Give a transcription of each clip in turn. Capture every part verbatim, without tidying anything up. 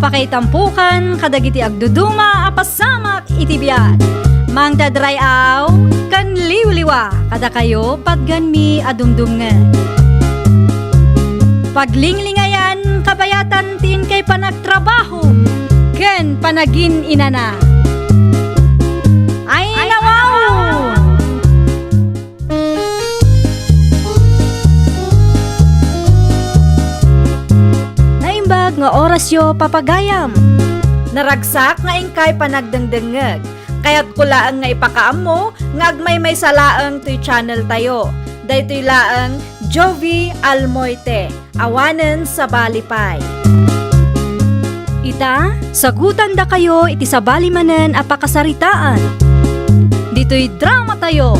Pakaitampokan kadagiti agduduma a pasamak iti biag. Mangted ray-aw ken liwliwa kadakayo patgenmi a dumdumngeg. Paglinglingayan kabayatan ti inkay panagtrabaho ken panagin-inana. Ay, nawaw! Naimbag nga orasyo, papagayam. Naragsak nga inkay panagdengdengngeg. Kayatko laeng nga ipakaammo nga agmaymaysa laeng toy channel tayo. Daytoy laeng Jovi Almoite. Awanen sabali pay. Ita, sagutandakayo iti sabali manen a pakasaritaan. Ditoy drama tayo.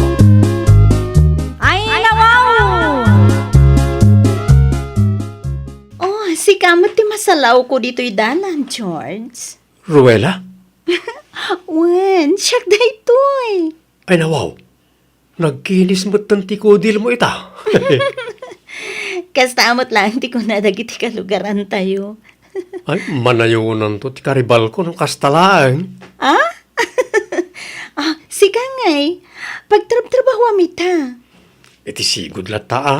Ay, nawaw! Oh, sika met ti masalawko ditoy dalan, George. Ruela? Wen, siak daytoy. Ay, nawaw. Nagkinis metten ti kudilmo ita. Kasta met laeng ti kuna dagiti kalugarantayo. Ay, manayonanto ti karibalko no kasta laeng. Ah? Ah, sika ngay, pagtrabtrabahuam ita. Iti sigud latta, a.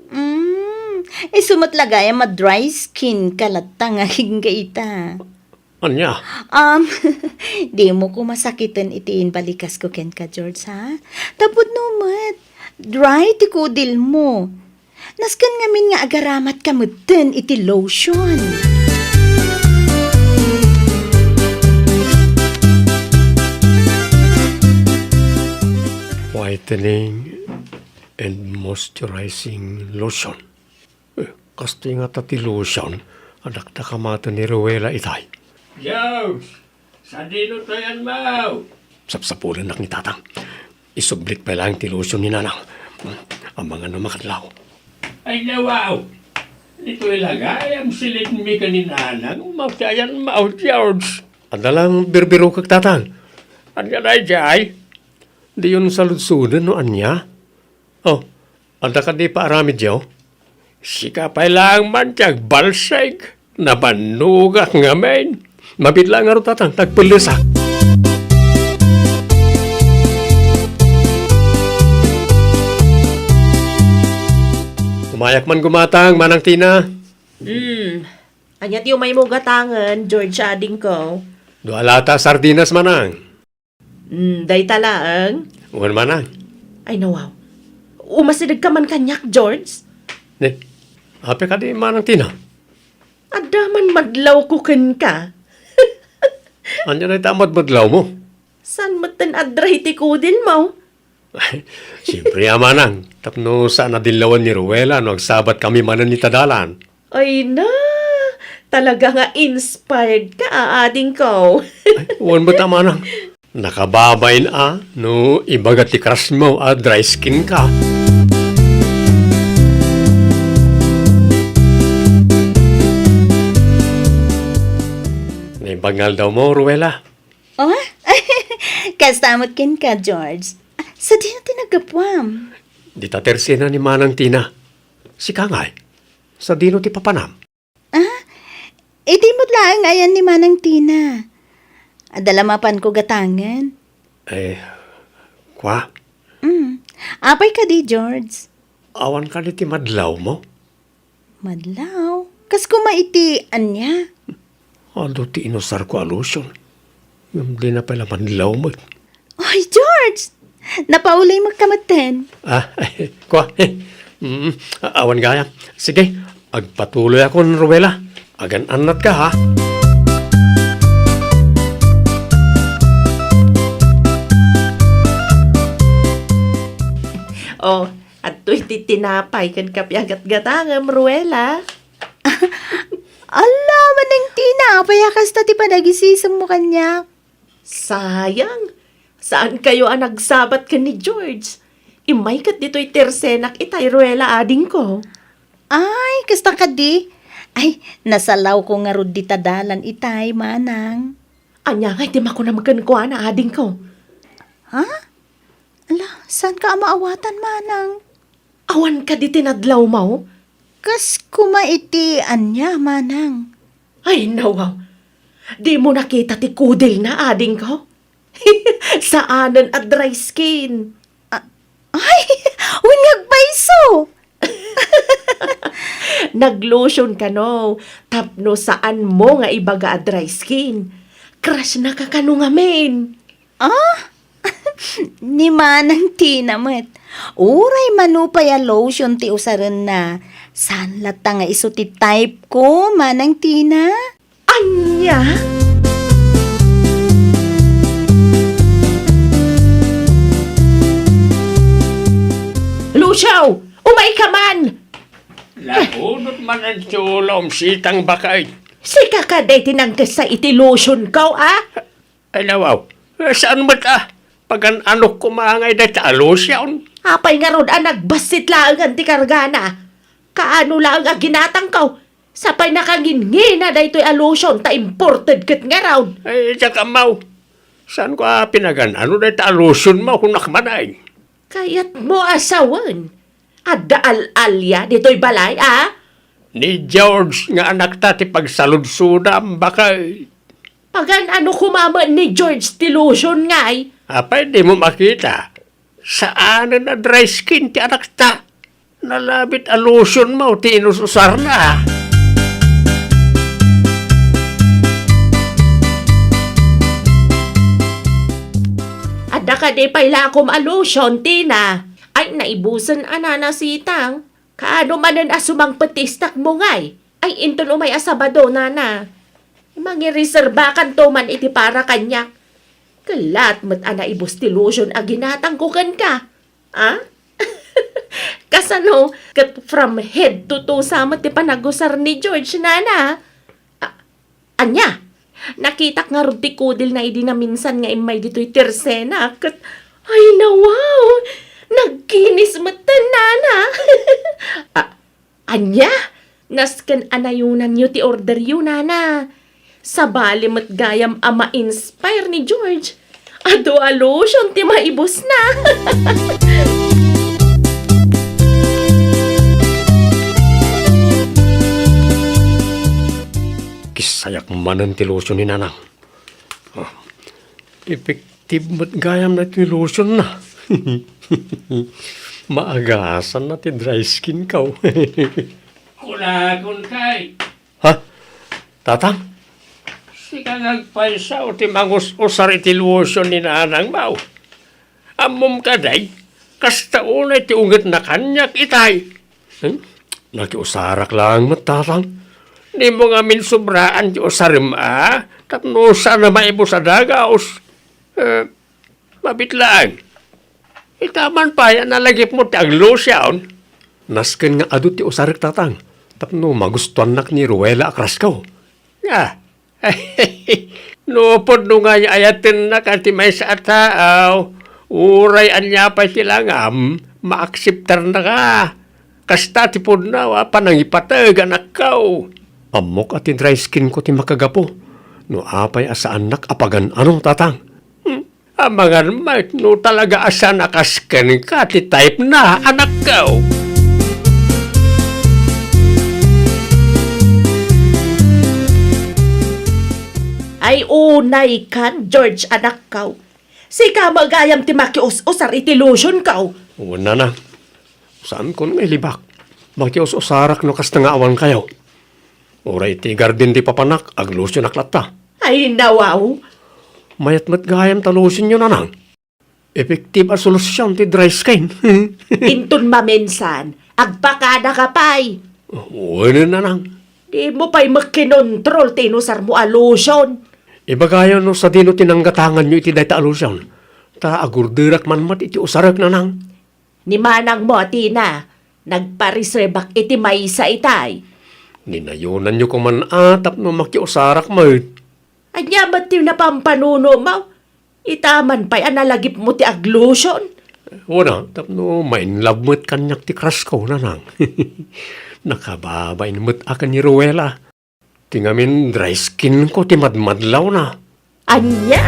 Mm, isu met la gayam a dry skin ka latta nga agingga ita. Ania? Um, dimo ko masakiten iti imbalikasko kenka, George, ha? Tapno met, dry ti kudilmo. Nasken ngamin nga agaramatka metten iti lotion. Whitening and moisturizing lotion. Eh, kastoy ngata ti lotion a dakdakamaten ni Ruela itay. George, sadino tayan, maw? Sapsapulennak ni Tatang. Isublik pay laeng ti lotion ni Nanang. Amangan no makadlaw. Ay, nawaw. Ditoy la gayam silinmi ken ni Nanang, maw, tayan, maw, George. Adda lang birbirokek, Tatang. Ania daydiay? Diyon saludsoden no ania? Oh, adda kadi paaramidyo? Sika pay laeng man ti agbalsig. Nabannogak ngamin. Mabiit laeng ngarud, Tatang, ta agpellesak. Umayak man gumatang, Manang Tina. Hmm. Ania ti umaymo gatangen, George, adingko? Dua lata sardinas, Manang. Mm, dayta laeng? Wen, Manang. Ay, nawaw. Umasidegka man kaniak, George? Ne, apay kadi, Manang Tina? Adda man madlawko kenka. Ania dayta a madmadlawmo? Saan metten a dry ti kudilmo? Siempre a, Manang, tapno saan a dillawan ni Ruela no agsabatkami manen ita dalan. Ay na, talaga nga inspired ka, a, adingko. Ay, wen met a, Manang. Nakababain a no ibaga ti crush mo a dry skin ka. Naimbag nga aldawmo, Ruela. Oh? Kasta met kenka, George. Sadino ti naggapuam? Dita tersena ni Manang Tina. Sika ngay, sadino ti papanam? Ah, idi met laeng ayan ni Manang Tina. Adda la mapanko gatangen. Eh, kwa? Mm. Apay kadi, George? Awan kadi ti madlawmo? Madlaw? Kas koma iti ania? Adu ti inusarko a lotion. Ngem dina pay la madlaw met. Oy, George! Napaulay met ka metten. Ah, kwa? Mm, a-, awan gayam. Sige, agpatuloyakon, Ruela. Agan-annat ka, ha? Oh, adtoy ti tinapay ken kape a gatgatangem, Ruela. Alla, Manang Tina, apay a kasta ti panagisisemmo kaniak? Sayang, saankayo a nagsabat ken ni George. Immay ket ditoy tersenak itay, Ruela, adingko. Ay, kasta kadi? Ay, nasalawko ngarud dita dalan itay, Manang. Ania ngay ti makunam kenkuana, adingko? Ha? Ala, saanka a maawatan, Manang? Awan kadi ti nadlawmo? Kas koma iti ania, Manang? Ay, nawaw. Dimo nakita ti kudilna, adingko? Saanen a dry skin. Ah, ay, wen nga agpayso. Naglotion kano, tapno saanmo nga ibaga a dry skin. Crush na ka kano ngamin. Ah? Ni Manang Tina met. Uray mano pay a lotion ti usarenna. Saan latta nga isu ti type ko, Manang Tina? Ania? Lucio! Umay ka man! Nahunot man ti ulom, sitang baket. Sika kadi ti nangkessa iti lotion ko, a? Ay, nawaw. Eh, saan met, a? Pagan-anok koma ngay dayta a lotion. Apay ngarud a nagbassit laengen ti kargana? Kaano laeng a ginatangko? Sapay nakangingina daytoy a lotion ta imported ket ngarud. Ay, diak ammo. Saanko a pinagan-ano dayta a lotion mo, kunak manen. Kayatmo a sawen, adda al-alia ditoy balay, a? Ni George nga anakta ti pagsaludsodam, baket. Pagan-ano koma met ni George ti lotion ngay? Apay, dimo makita? Saanen a dry skin ti anakta. Nalabit a lotion mo ti inus-usarna. Adda kadi pay lakom a lotion, Tina? Ay, naibusen a nana, sitang. Kaano manen a sumangpet ti istakmo ngay? Ay, inton umay a Sabado, nana. Mangireserbakanto man iti para kaniak. Kellat met a naibus ti lotion a ginatangko kenka. A? Kasano ket from head to toe sa met ti panagusar ni George, nana? A-, ania? Nakitak ngarud ti kudilna idi naminsan nga immay ditoy tersena ket, ay, nawaw! Nagkinis metten, nana! A-, Ania? Nasken a nayonanyo ti orderyo, nana. Sabali met gayam a ma-inspire ni George. Adu a lotion ti maibusna. Kissayak manen ti lotion ni Nanang. Ah, effective met gayam na ti lotion na. Maagasanna ti dry skin ko. Kunakon kay. Ha? Tatang? Sika nga agpayso ti mangus-usar iti lotion ni nanang mo. Ammom kadi, kasta unay ti ungetna kaniak itay. Hmm? Nakiusarak laeng met, Tatang. Dimo ngamin sobraan ti usarem a, tapno saan a maibus a dagus. Eh, mabit laeng. Itaman pay a nalagipmo ti aglotion. Nasken nga adu ti usarek, Tatang, tapno magustuannak ni Ruela a crush ko. Ah, no pudno nga ay-ayatennak ti maysa a tao, uray ania pay ti langam, maakseptarnaka. Kasta ti pudno a panangipateg, anakko. Ammok a ti dry skin ko ti makagapu no apay a saannak a pagan-ano, Tatang. Hmm, amangan met no talaga a saan a kas kenka ti type na, anakko. Ay, unay kan, George, anakko. Sika met gayam ti makius-usar iti lotion ko. Wen, nana. Saankon nga ilibak. Makius-usarak no kasta nga awan kayo. Uray iti garden ti papanak, aglotionak latta. Ay, nawaw. Mayat met gayam ta lotionyo, nanang. Effective a solusyon ti dry skin. Inton maminsan, agpakada ka pay. Wen, nanang. Dimo pay makinontrol ti inusarmo a lotion. Ibagayo no sadino ti nanggatanganyo iti dayta a lotion. Ta agurderak man met iti usarek, nanang. Ni manangmo a Tina, nagpareservak iti maysa itay. Ninayonanyo koman a tapno makiusarak met. Ania met ti napampanunomo? Itaman pay a nalagipmo ti aglotion. Wen a, tapno ma-in love met kaniak ti crush ko, nanang. Nakababain met a ken ni Ruela. Ti ngamin dry skin ko ti madmadlawna. Ania?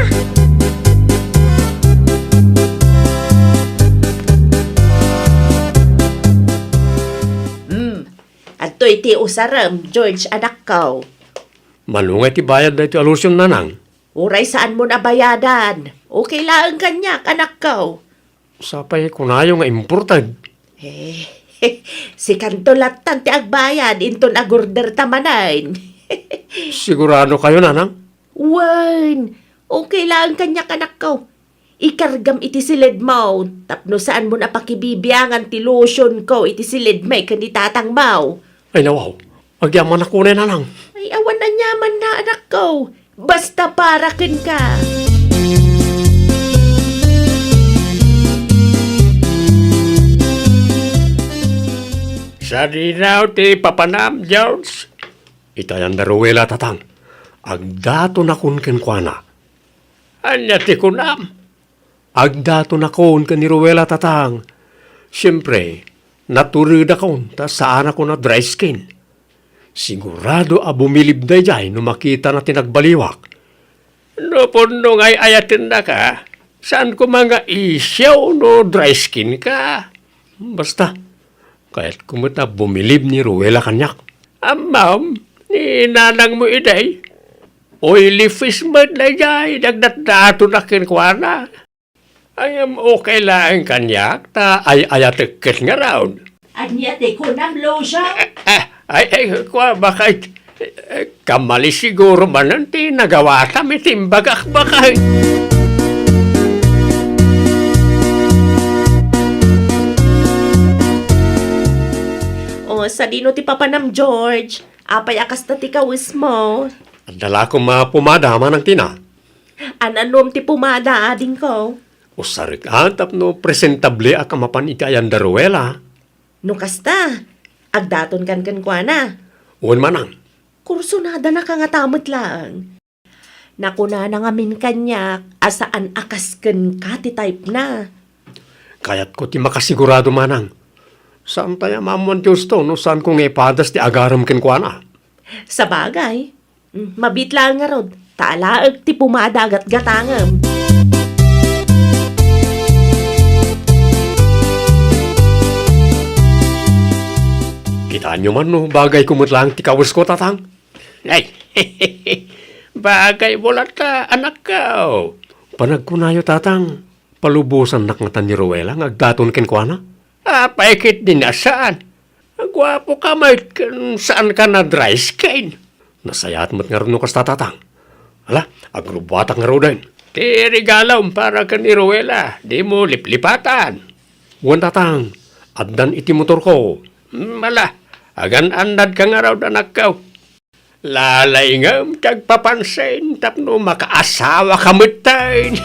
Hmm. Adtoy ti usarem, George, anakko. Mano ngay ti bayad daytoy a lotion, nanang? Uray saanmon a bayadan. Okay laeng kaniak, anakko. Sapay kunayo nga imported. Eh, sikanto lattan ti agbayad inton agorder ta manen. Sigurado kayo, nanang? Wen, okay laeng kaniak, anakko. Ikargam iti siledmo tapno saanmon a pakibibiangan ti lotionko iti siledmi ken ni tatangmo. Ay, nawaw. Agyamanak unay, nanang. Ay, awan aniamanna, anakko. Basta para kenka. Sadino ti papanam, George? Iti ayan da Ruela, tatang. Agdatonakon kenkuana. Ania ti kunam? Agdatonakon ken ni Ruela, tatang. Siempre, naturedakon ta saanakon a dry skin. Sigurado a bumilib daydiay no makitana ti nagbaliwak. No pudno nga ay-ayatennaka, saan koma nga issue no dry skin ka. Basta, kayatko met a bumilib ni Ruela kaniak. Ammom, ni nanangmo idi, oily face met daydiay, nagdatdatonak kenkuana. Ay, am, okay laeng kaniak, ta ay-ayatek ket ngarud. Ania ti kunam, lotion? Ah, ay, ay, kua, bakay, eh, kamali siguro manen ti nagawatam iti imbagak, bakay. O, sadino ti papanam, George? Apay a kasta ti kawesmo? Adda la koma pomada, Manang Tina. An-anom ti pomada, adingko? Usarek-an tapno presentabliak a mapan iti ayan da Ruela. No kasta, agdatonkan kenkuana. Wen, manang. Kursonadanaka ngata met laeng. Nakunana ngamin kaniak a saan a kas kenka ti type na. Kayatko ti makasigurado, manang. Saantay a maammuan ti husto no saanko nga ipadas ti agarem kenkuana. Sabagay. Mm, mabiit laeng ngarud, ta alaek ti pomada a gatgatangem. Kitaenyo man no bagayko met laeng ti kawesko, tatang? Ay, bagaymo latta, anakko. Panagkunayo, tatang, palubosannak ngata ni Ruela nga agdaton kenkuana? Apay ketdi a saan? Guapoka met ken saanka a dry skin. Nasayaat met ngarud no kasta, tatang. Ala, agrubbuatak ngaruden. Ti regalom para ken ni Ruela, dimo liplipatan. Wen, tatang, addan iti motorko. Hmm, ala, agan-annadka ngarud, anakko. Lalaingem ti agpapansin tapno makaasawaka metten.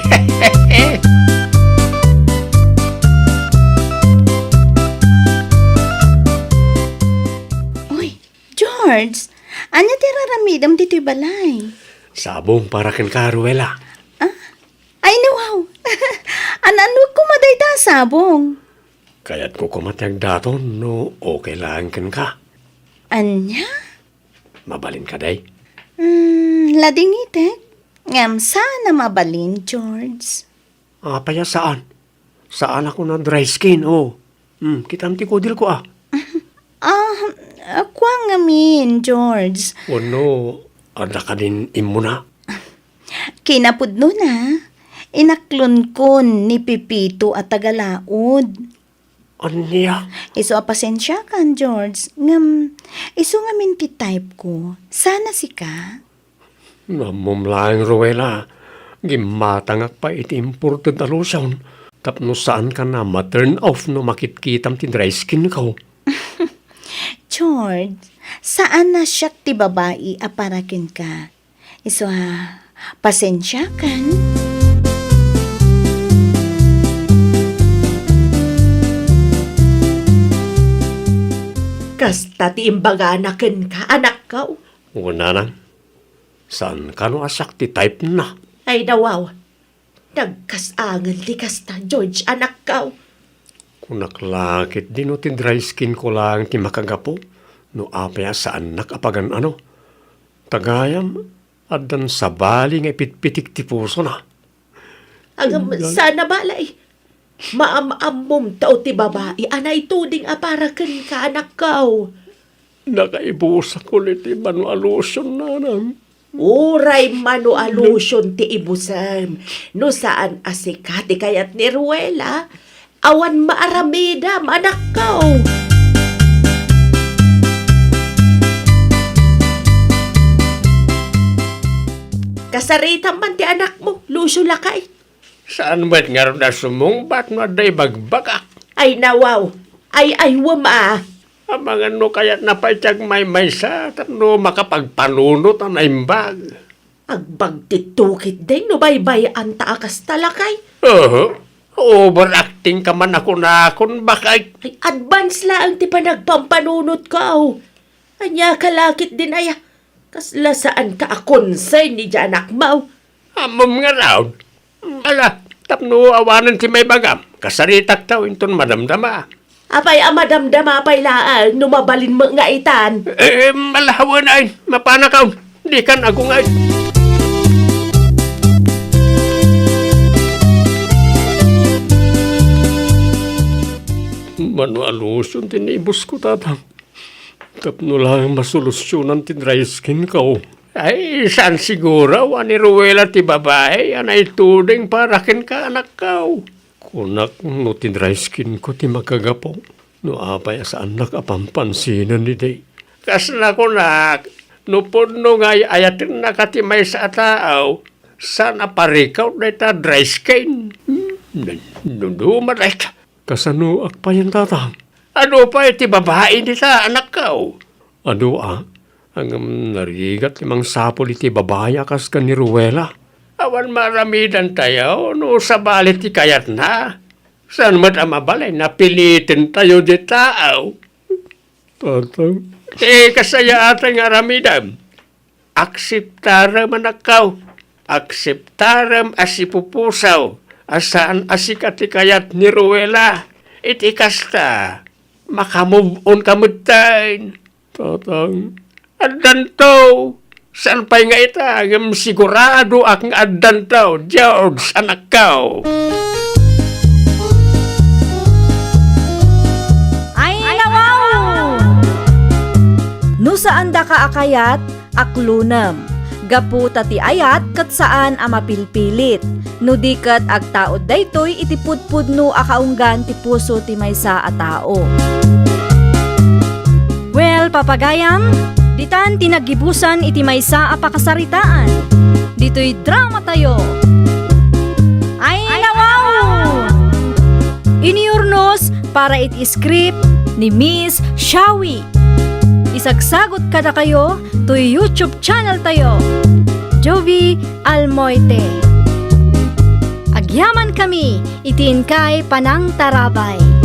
Uy, George, ania ti raramidem ditoy balay? Sabong para kenka, Ruela. Ah? Ay, nawaw! An-anok koma dayta a sabong? Kayatko koma ti agdaton no okay laeng kenka. Ania? Mabalin kadi? Hmm, ladingitek. Ngem saan a mabalin, George. Apay a saan? Saanakon a dry skin, o. Hmm, kitam ti kudilko, a. Ah, ah, kua ngamin, George. Wenno, adda kadin immuna? Kinapudnona, inaklonkon ni Pepito a taga-Laod. Ania? Isu a pasensiakan, George. Ngem, isu ngamin ti type ko. Saan a sika? Ammom laeng, Ruela. Gimmatangak pay iti imported a lotion. Tapno saankan a ma-turn off no makitkitam ti dry skin ko. George, saan a siak ti babai a para kenka. Isu a, pasensiakan. Kasta ti imbagana kenka, anakko. Wen, nanang, saan kano a siak ti type na. Ay, nawaw. Nagkas-angel ti kasta, George, anakko. Kunak la ketdi no ti dry skin ko laeng ti makagapu, no apay a saannak a pagan-ano. Ta gayam, addan sabali nga ipitpitik ti pusona. Agam-, Ingal- sana balay. Maam-ammom ta ti babai a naituding a para kenka, anakko. Nakaibusakon iti mano a lotion, nanang. Uray mano a lotion ti ibusem, no saan a sika ti kayat ni Ruela, awan maaramidam, anakko. Kasaritam man ti anakmo, Lucio lakay. Saan met ngarud a sumungbat no adda ibagbagak? Ay, nawaw. Ay, ay, wama. Amangan no kayatna pay ti agmaymaysa tapno makapagpanunot a naimbag. Agbagtitto ketdi no baybay-anta a kasta, lakay. Oho. Overacting ka man a kunakon, bakay. Ay, advance laeng ti panagpampanunotko. Ania ka la ketdin aya? Kasla saanka a concern idiay anakmo. Ammom ngarud. Ala, tapno awanen ti maibagam, kasaritakto inton madamdama. Apay a madamdama pay laeng no mabalinmo nga itan? Eh, malahawen ay, mapanakaw. Dikan agungay. Mano a lotion ti naibusko, tatang? Tapno laeng masolusionan ti dry skin ko. Ay, saan siguro a ni Ruela ti babai a naituding para kenka, anakko. Kunak no ti dry skin ko ti makagapu, no apay a saannak a pampansinen idi. Kasla kunak, no pudno nga ay-ayatennaka ti maysa a tao, saan a parikaw dayta dry skin? Hmm, nanduma dayta. Kasanoak payen, tatang? Adu pay ti babai dita, anakko? Adu a, ngem narigat ti mangsapul iti babai a kas ken ni Ruela. Awan maaramidantayo no sabali ti kayatna. Saan met a mabalin a pilitentayo ti tao? Tatang. Ti kasayaatan nga aramidem. Akseptarem, anakko. Akseptarem a sipupusaw a saan a sika ti kayat ni Ruela. Iti kasta, makamove on ka metten. Tatang. Addanto. Saan pay nga ita, ngem siguradoak nga addanto, George, anakko. Ay, nawaw! No saandaka a kayat, aklonem. Gapu ta ti ayat ket saan a mapilpilit. No di ket agtaud daytoy iti pudpudno a kaunggan ti puso ti maysa a tao. Well, papagayam, ditan ti naggibusan iti maysa a pakasaritaan. Ditoy dramatayo. Ay, nawaw! Inurnos para iti script ni Miss Shawi. Isagsagot kadakayo toy YouTube channel tayo, Jovi Almoite. Agyaman kami iti inkay panangtarabay.